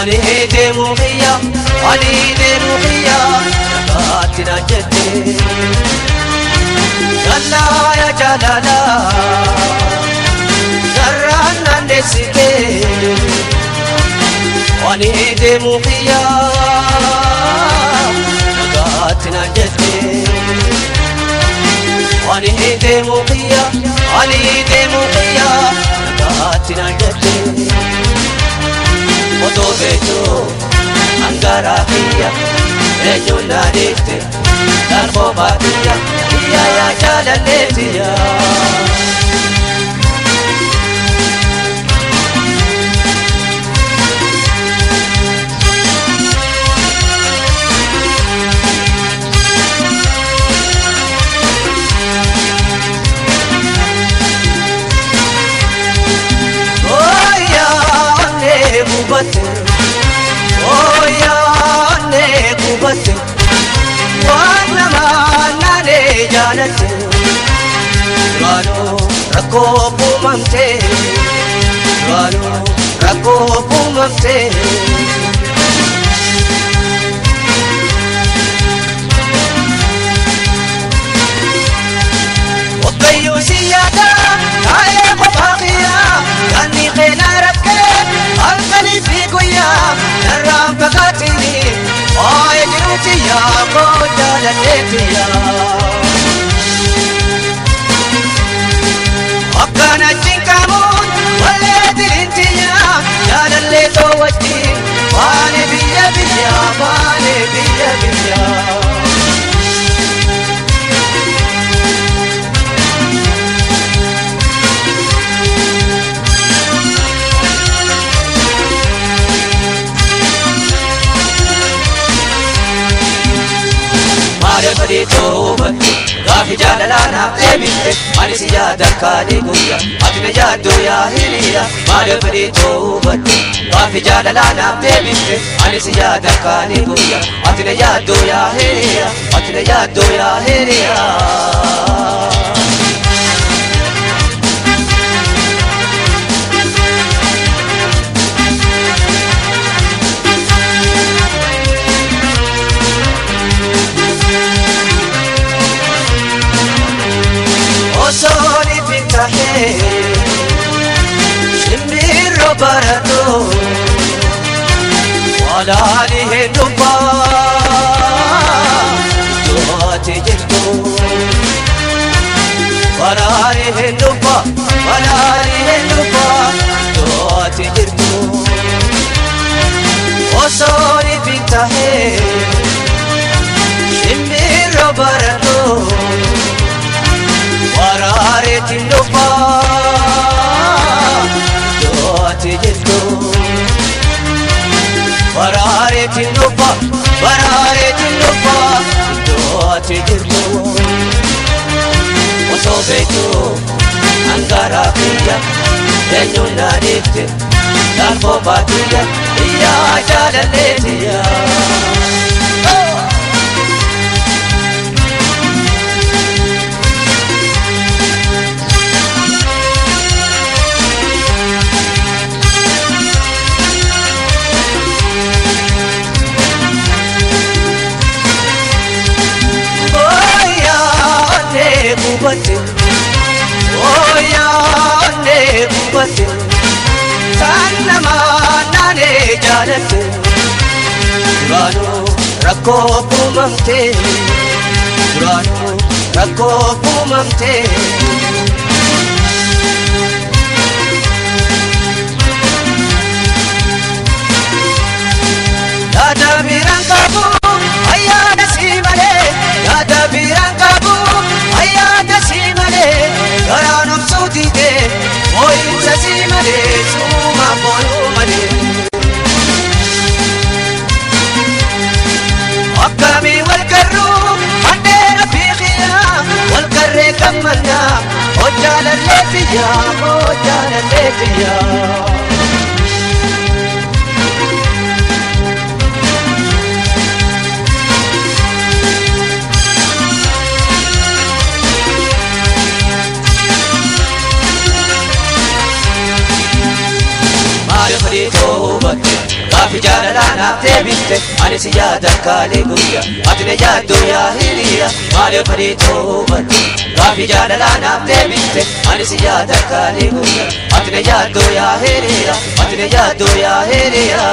Ani deemu kiyya ani deemu kiyya nagaatti naan jette. Jaalala yaa jaalala sararaan naanneessite. Ani deemu kiyya nagaatti naan jette. Ani deemu kiyya ani deemu kiyya nagaatti naan jette. Otoo beektu hangaraa kiyya eenyuun na dhiifte darboo baatiyya kiyya yaa jaalalleetiyya. Ooyyaa kubatte waan namaa naanee jaalatte duraanuu rakkoo uumamte duraanuu rakkoo uumamte. Waaqayyo si yaada taa'ee qofaa kiyyaa kan ni qeenaa rakkee halkanii fi guyyaa narraan fagaatini waa'ee jiruutiyyaa koo jaalalleetiyyaa. Akkana cinqamuun wallee dirintiyyaa jaalallee too wajjin baane biyya biyyaa baane biyya biyyaa. Maal fadhii tooba gaafi jaalalaa naaf deebiste ani si yaada kaanii guyyaa ati na yaaddu yaa hiriya. Maal fadhii tooba gaafi jaalalaa naaf deebiste ani si yaada kaanii guyyaa ati na yaaddu yaa hiriya ati na yaaddu yaa hiriya. Osooni bitahee shimbirroo baratoo walaali heddummaa iddoo ati jirtu. Walaali heddummaa walaali heddummaa iddoo ati jirtu. Osooni bitahee shimbirroo baratoo. Waraareetiin dhufaa iddoo ati jirtu. Waraareetiin dhufaa waraareetiin dhufaa iddoo ati jirtu. Osoo beektu hangaraa kiyya eenyuun na dhiifte darboo baatiyya iyyaa jaalalleetiyya. Kubatte ooyyaa kubatte kan namaa naanee jaalatte duraanuu rakkoo uumamte duraanuu rakkoo uumamte. Yaada biraan qabu ayyaana si malee yaada biraan qabu. Ayyaana si malee garaan obsuu didee moo'insa si malee suuma boonuu malee. Akkamii wal garruu handheera fiigiyaa wal garree gammannaa hojjaalalleetiyyaa hojjaalalleetiyyaa. Maal fadhii tooba Gaafi jaalalaa naaf deebifte ani si yaada kaalee guyyaa ati na yaaddu yaa hiriya maaliif fedhii to'atu. Gaafi jaalalaa naaf deebifte ani si yaada kaalee guyyaa ati na yaaddu yaa hiriya ati na yaaddu yaa hiriya.